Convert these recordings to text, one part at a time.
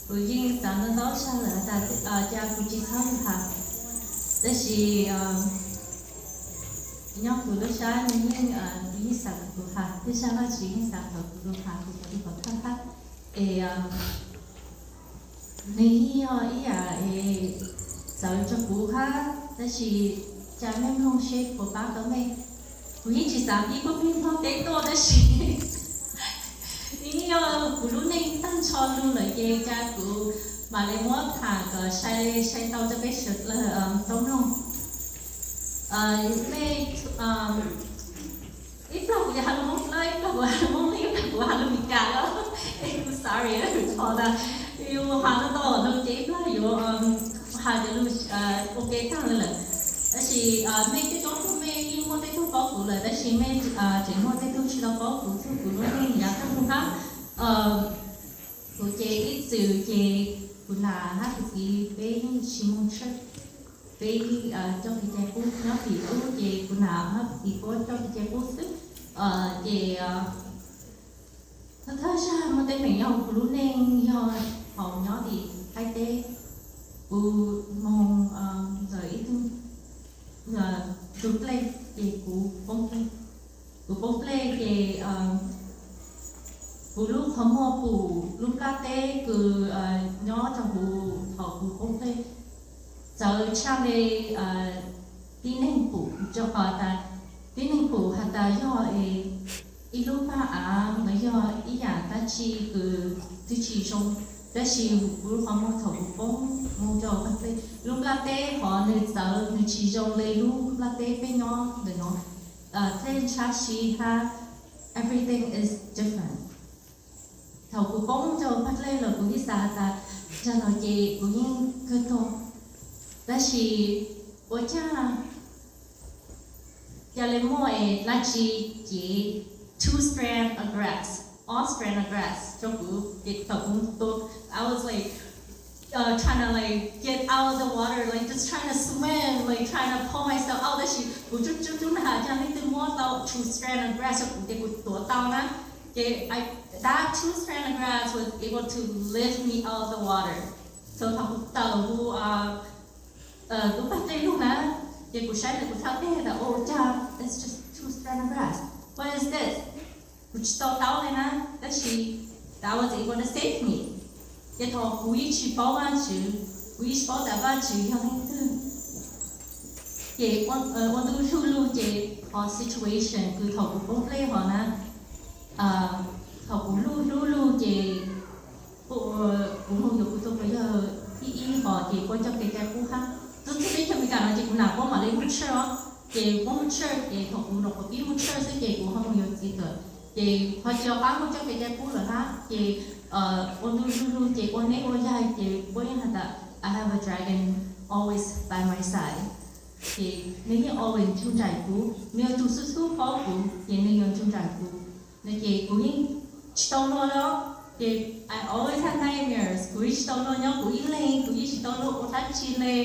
Kuv yeej xav ntau ntau tshaj lawm has tas cas kuv tsis txhob lug has, tab sis nyob kuv lub sab nws yeej, nws yeej xav kom kuv has, tej zag Vajtswv yeej xav kom kuv lug has, kuv xav lug kom thawj hab. Es nws yeej yog ib yam es txawv rau kuv hab, tab sis cas mej mloog seb puas pab tau mej. Kuv yeej tsis xav pib puab pheej nplog teb tuaj, tab sis nws yeej yog kuv lub neej tag nrho lug lawm ces cas kuv mam li muab tham kom sai, sai tau rau peb sawv daws tau mloog. Mej, ib plag kuv yuav has lus Hmoob Dawb, ib plag kuv has lus Hmoob Dawb, ib plag kuv has lus Meskas lawm, es kuv sorry, kuv thov tas yus has tau tau lug ces ib plag yuav has cov lus ua ke tag li lawm. Tab sis mej tej coob tug mej yeej muaj tej tug paub kuv lawm, tab sis mej tseem muaj tej tug tsis tau paub kuv txug kuv lub neej yav tag nrho hab. Kuv ces ib txwm ces kuv nam hab kuv txiv peb yeej tsis moog tshawj, peb coj kev cai qub nyob tim ub ces kuv nam hab kuv txiv puab coj kev cai qub xwb. Ces thawj thawj zag muaj teeb meem yog kuv lub neej yog thaum nyob tim Thaib teb, kuv moog ntawm ib tug ntug dlej ces kuv poob dlej, kuv poob dlej ces kuv lub qhov muag pum lub nplaj teb kws nyob rau kuv thaum kuv poob dlej txawv tshaj le tib neeg pum, rau qhov tas tib neeg pum has tas yog ib lub paj av los yog ib yam dab tsi kws twb tsis zoo, tab sis kuv lub qhov muag thaum kuv poob moog rau lub nplaj teb hov nws txawv, nws tsis zoo le lub nplaj teb peb nyob ntawm no. Tej ntshab si hab everything is different. Thaum kuv poob rau paj dlej los kuv yeej xav tas zag no ces kuv yeej kawg tuag, tab sis ua cas ca le muaj es dlaab tsi cev two strand of grass, all strand of grass rau kuv ces thaum kuv tua, I was like trying to like get out of the water, like just trying to swim, like trying to pull myself out, tab sis kuv cub cub cub na has cas leej twg muab tau two strand of grass rau kuv ces kuv tuav tau na. Ces that two strand of grass was able to lift me out of the water. So thaum kuv tawm hu lub paj dlej lug na, ces kuv saib ntawm kuv thaj teg tas ua cas it's just two strand of grass, what is this? Kuv tsis to taub le na, tab sis that was able to save me. Ces thaum kuv yeej tsis paub Vaajtswv, kuv yeej tsis paub tas Vaajtswv yog leej twg, ces ua ntu lug lug ces qhov situation kws thaum kuv poob dlej hov na, thaum kuv lub hlub lug ces kuv moog yuav kuv tug phooj ywg thib ib hov ces puab coj kev cai qub hab. Txug teb chaws Amelikas no ces kuv nam puab mam li moog church os, ces puab moog church ces thaum kuv nyuam qhuav pib moog church xwb ces kuv ho moog yuav txiv kawm, ces ho tsis nco qab moog coj kev cai qub lawm hab. Ces ua ntu lug lug ces ua neeb ua yaig ces puab yeej has tas I have a dragon always by my side. Ces nws yeej always nrug nraim kuv, nws yog tug xub xub paub kuv ces nws yuav nrug nraim kuv. Ces kuv yeej tsis tau luag le, ces I always have nightmares, kuv yeej tsis tau luag nyob kuv ib leeg, kuv yeej tsis tau luag ua dab tsi le.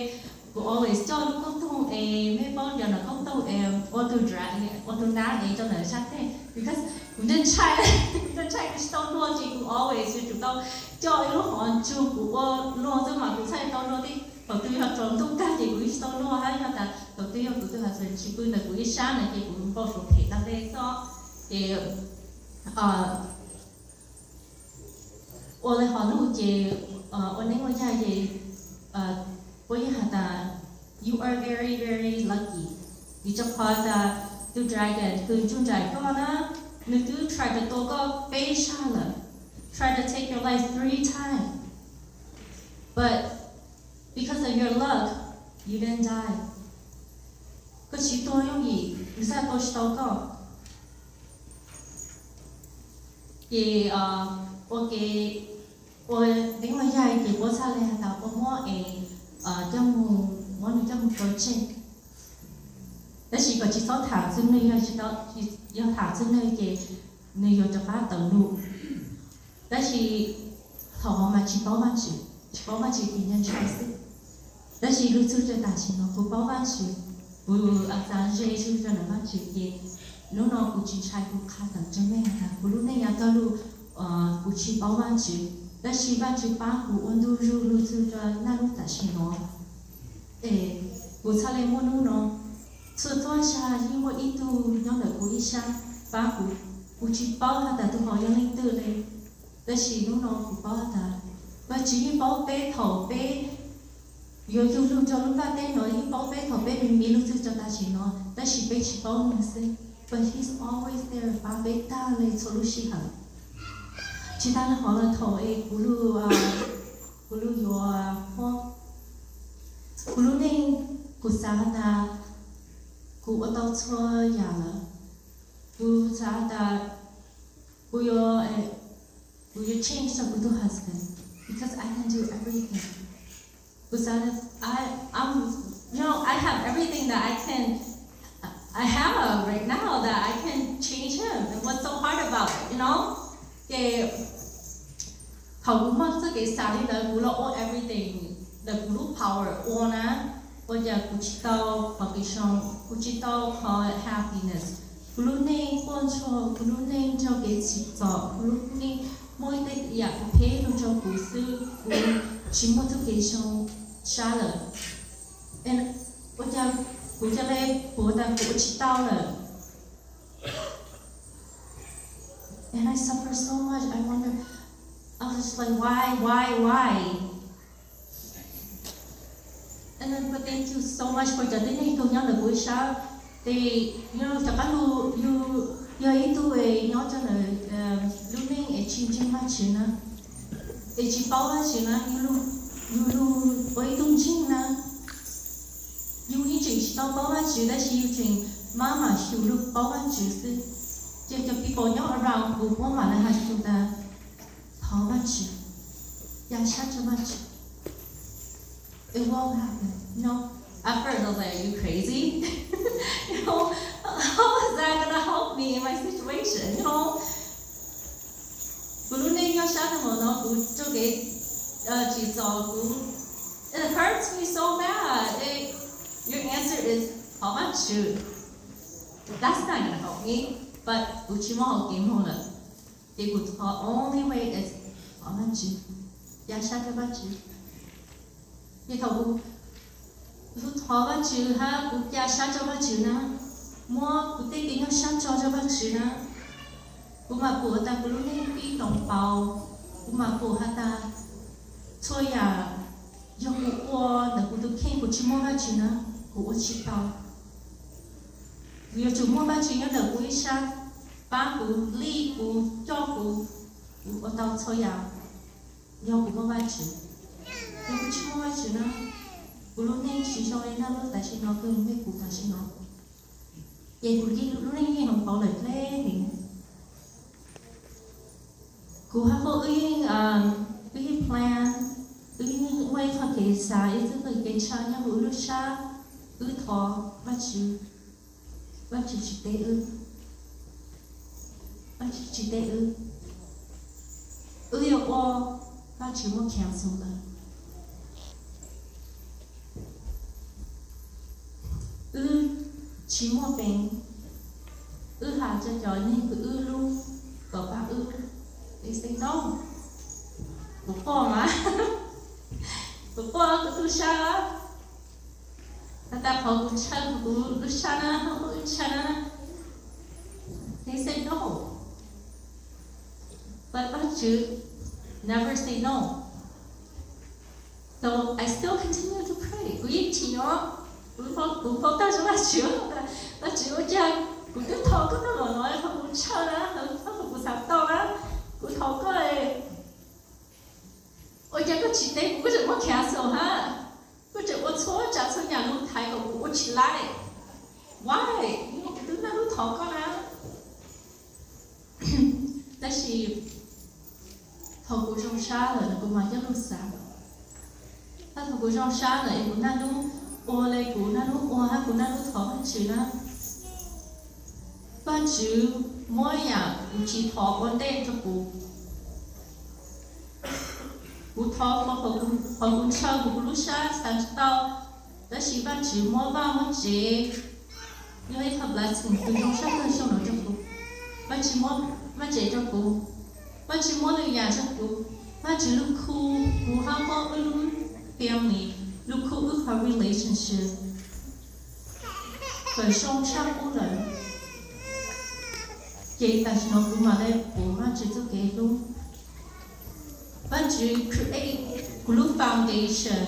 Kuv always coj lub koob toog es mej paub cov nam koob toog es ua tug dra, ua tug nab es rau ntawm sab teg, because kuv ntshai, ntshai kuv tsis tau luag ces kuv always yuav tsum tau coj ib lub qhov ntsug kuv ua luag xwb mas kuv txhaj tau luag tej. Thaum twg yog tsaus ntuj kag ces kuv yeej tsis tau luag hab, yog tas thaum twg yog kuv tug husband tsis pw ntawm kuv ib sab na ces kuv npau suav phem tag le xwb. Ces ua le hov lug ces ua neeb ua yaig ces puab yeej has tas you are very very lucky, vim rau qhov tas tug dragon kws nrug nraim koj na, nws twb try to tua koj peb zag lawm, try to take your life three times, but because of your luck, you didn't die. Koj tsis tuag yooj yim, nws txhaj tua tsis tau koj. Ces ua ke ua neeb ua yaig ces puab txhaj le has tas puab muab es coj moog, muab nws coj moog kaw tseg. Tab sis kom tsis txhob tham txug nwg, yog tham txug nwg ces nws yuav rov qab tawm lug. Tab sis thaum hov mas tsis paub Vaajtswv, tsis paub Vaajtswv ces ntshai xwb. Tab sis lug txug rau tam sim no kuv paub Vaajtswv, kuv xav ze tug rau ntawm Vaajtswv ces hnub no kuv tsis ntshai, kuv qha tawm rau mej has tas kuv lub neej yav tag lug kuv tsis paub Vaajtswv. Tab sis Vajtswv pab kuv ua ntu zus lug txug rua naj lub tam sim no. Es kuv txhaj le muaj nub no. Txhua txhua zag yeej muaj ib tug nyob ntawm kuv ib sab pab kuv. Kuv tsi paub has tas tug hov yog leej twg le, tab sis nub no kuv paub has tas Vajtswv yeej paub peb thaum peb yuav yug lug rua lub nplaj teb no, yeej paub peb thaum peb me me lug txug rua tam sim no, tab sis peb tsi paub nwg xwb. But he's always there, pab peb tag le txhua lub sij hawm. Tsi taag le hov los thaum es kuv lug, kuv lug yuav, kuv lub neej, kuv xav has tas kuv ua tau txhua yam lawm. Kuv xav has tas kuv yuav, kuv yuav change rua kuv tug husband because I can do everything. Kuv xav, I, I'm, you know, I have everything that I can, I have right now that I can change him. And what's so hard about it, you know? Ces thaum kuv muaj txuj kev xav le ntawd, kuv los ua everything ntawm kuv lub power ua na, ua cas kuv tsi tau qhov kev zoo, kuv tsi tau qhov happiness. Kuv lub neej quaj ntsuag, kuv lub neej nrug kev tsim txom, kuv lub neej muaj tej yam phem lug rua kuv xwb, kuv tsi muaj txuj kev zoo sab lawm. Ua cas kuv ca le pum tas kuv ua tsi tau lawm. And I suffer so much. I wonder, I was just like, why, why, why? And then, but thank you so much for cov tib neeg tug nyob ntawm kuv ib sab. Tes yog cov qab lug, yug, yog ib tug nyob rua ntawm lub neej es tsi ntseeg Vajtswv na, es tsi paub Vajtswv na, yug lug ua ib tug ntseeg na, yug yeej tseem tsi tau paub Vajtswv tab sis yug tseem maj mam xyum lug paub Vajtswv xwb. Ces cov people nyob around kuv puab mam le has rua tas, thov Vajtswv, ya sab rua Vajtswv. It won't happen. You know, at first I was like, are you crazy? You know, how is that gonna help me in my situation? You know, kuv lub neej nyob sab tag npaum no, kuv txuj kev tsim txom kuv, it hurts me so bad. It, your answer is thov Vajtswv. That's not gonna help me. But kuv tsi muaj hauv kev moog lawm, ces kuv thov only way is thov Vajtswv, ya sab rua Vajtswv. Ces thaum kuv thov Vajtswv hab kuv ya sab rua Vajtswv na, muab kuv tej kev nyuaj sab tso rua Vajtswv na, kuv mam pum has tas kuv lub neej pib toom pauv. Kuv mam pum has tas txhua yam yog kuv ua ntawm kuv tus kheej, kuv tsi muaj Vajtswv na, kuv ua tsi tau. Yuav tsum muaj Vajtswv nyob ntawm kuv ib sab, pab kuv, lead kuv, coj kuv, kuv ua tau txhua yam. Yog kuv muaj Vajtswv, yog kuv tsi muaj Vajtswv na, kuv lub neej tsis zoo li naj lub tam sim no kawg, nyob kuv tam sim no. Ces kuv lub neej yeej hoom pauv lawm dleb heev. Kuv hab Foob wb yeej, wb yeej plan, wb yeej muaj ib qho kev xav, ib txoj kev ntshaw nyob huv wb lub sab, wb thov Vajtswv, Vajtswv tsis teb wb, Vajtswv tsis teb wb, wb yuav ua, Vajtswv muab cancel lawm. Wb tsis muaj peev, wb has rua cov neeg kws wb hlub kom pab wb, they say no. Kuv quaj mas, kuv quaj kuv tub sab, has tas qhov kuv ntshaw kuv lub sab na, wb ntshaw na, they say no. But Vajtswv never say no. So I still continue to pray. Kuv yeej chim os, kuv, kuv npau taws rua Vajtswv, Vajtswv, ua cas kuv twb thov koj tag npaum no, qhov kuv ntshaw na, qhov kuv xav tau na, kuv thov koj, ua cas koj tsis teb kuv, koj tseem muab cancel hab, koj tseem ua txhua tsav txhua yam lug thaiv kom kuv ua tsis laib. Why? Kuv twb naj lub thov koj na. Tab sis thaum kuv zoo sab lawm kuv mas coj lug xav, hab thaum kuv zoo sab lawm es kuv naj lub ua le kuv naj lub ua hab kuv naj lub thov Vajtswv na, Vajtswv muab yam kuv tsis thov ua ntej rua kuv. Kuv thov qhov kuv ntshaw kuv, kuv lub sab xav tsis tau, tab sis Vajtswv muab vaj muab tsev, yog ib qho blessing kws zoo sab kawg zoo no rua kuv. Vajtswv muab vaj tsev rua kuv, Vajtswv muab lwm yam rua kuv. Vajtswv lug khu kuv hab koj wb lub family, lug khu wb qhov relationship kom zoo tshaj qub lawm. Ces tam sim no kuv mam le pum Vajtswv txuj kev hlub. Vajtswv create kuv lub foundation.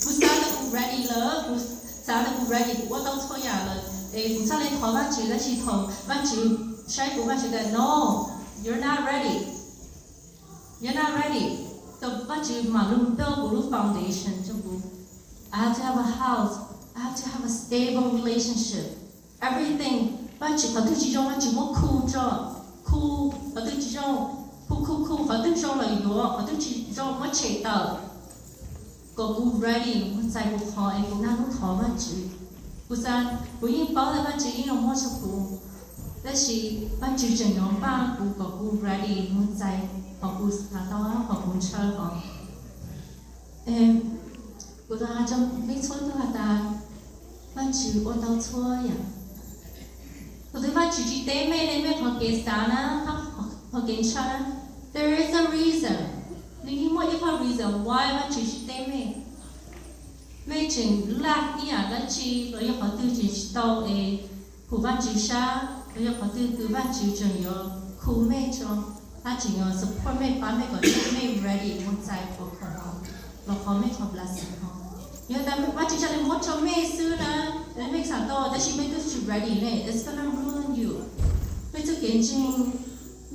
Kuv xav tas kuv ready lawm, kuv xav tas kuv ready, kuv ua tau txhua yam lawm es kuv txhaj le thov Vajtswv, tab sis thaum Vajtswv saib kuv, Vajtswv tas, no, you're not ready. You're not ready. Tab sis Vajtswv mam lug build kuv lub foundation rua kuv. I have to have a house. I have to have a stable relationship. Everything. Vajtswv qhov twg tsis zoo Vajtswv muab khu tso, khu qhov twg tsis zoo, khu khu khu, qhov twg zoo lawm yuav, qhov twg tsis zoo muab tshem tawm, kom kuv ready mus txais kuv qhov es kuv naj hnub thov Vajtswv. Kuv xav, kuv yeej paub tas Vajtswv yeej yuav muab rua kuv, tab sis Vajtswv tseem yuav npaj kuv kom kuv ready mus txais qhov kuv xav tau, qhov kuv ntshaw hov. Kuv tau has rua mej txhua tug has tas Vajtswv ua tau txhua yam. Thaum twg Vajtswv tsis teb mej le mej qhov kev xav na, hab qhov kev ntshaw na, there is a reason. Nws yeej muaj ib qho reason why Vajtswv tsis teb mej. Mej tseem laj ib yam dab tsi los yog qhov twg tseem tsis tau es pum Vajtswv sab, los yog qhov twg kws Vajtswv tseem yuav khu mej tso, hab tseem yuav support mej, pab mej kom mej ready mus txais qhov khoom hov, los qhov mej qhov blessing hov. Yog tas Vajtswv tseem le muab rua mej xwb na, mej xav tau tab sis mej twb tsis ready ne, it's gonna ruin you. Mej txuj kev ntseeg,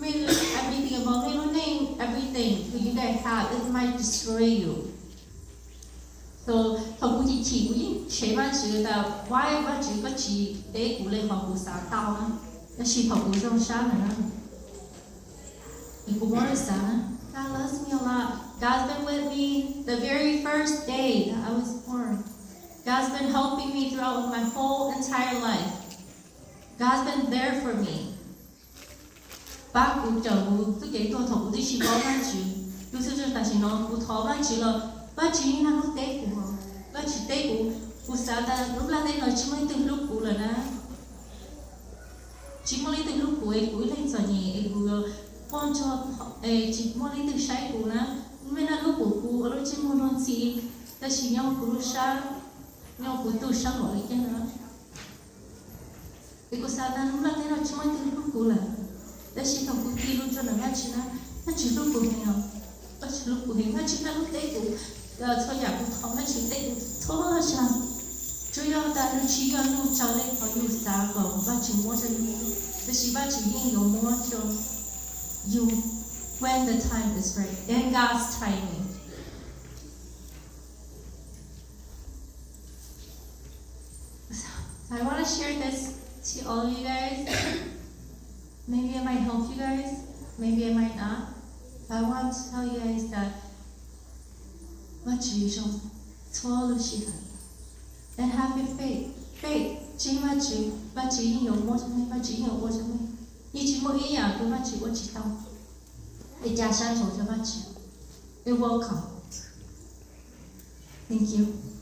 mej everything about mej lub neej, everything that you guys have, it might destroy you. So thaum kuv chim chim kuv yeej tshev Vajtswv tas why Vajtswv koj tsis teb kuv le qhov kuv xav tau na, tab sis thaum kuv zoo sab lawm na, es kuv muab lub xav na, God loves me a lot. God's been with me the very first day that I was born. God's been helping me throughout my whole entire life. God's been there for me. Pab kuv cawm kuv txuj kev tuag thaum kuv twb tsis paub Vajtswv. Lub sij hawm tam sim no kuv thov Vajtswv los Vajtswv yeej naj hnub teb kuv, Vajtswv teb kuv. Kuv xav tas lub nplaj teb no tsis muaj leej twg hlub kuv lawm na. Tsis muaj leej twg hlub kuv es kuv ib leeg txom nyem es kuv quaj nrog, tsis muaj leej twg saib kuv na. Mej naj hlub kuv, kuv ua lub ntsej muag luag ntxhi, tab sis nyob kuv lub sab, nyob kuv tug sab npaum li cas na. Es kuv xav tas lub nplaj teb no tsis muaj leej twg hlub kuv lawm, tab sis thaum kuv tig lug rua ntawm Vajtswv na, Vajtswv hlub kuv heev, Vajtswv hlub kuv heev, Vajtswv naj hnub teb kuv txhua yam kuv thov, Vajtswv teb kuv txhua yam. Tsuas yog tas nws tsis yog nug raws le qhov yus xav kom Vajtswv muab rua yus, tab sis Vajtswv yeej yuav muab rua yus when the time is right, in God's timing. I want to share this to all of you guys. Maybe it might help you guys, maybe it might not. But I want to tell you guys that Vajtswv zoo txhua lub sij hawm. And have your faith. Faith, ntseeg Vajtswv, Vajtswv yeej yuav muab rua mej, Vajtswv yeej yuav ua rua mej. Yeej tsis muaj ib yam kws Vajtswv ua tsis tau. Es ca sab nraud rua Vajtswv. You're welcome. Thank you.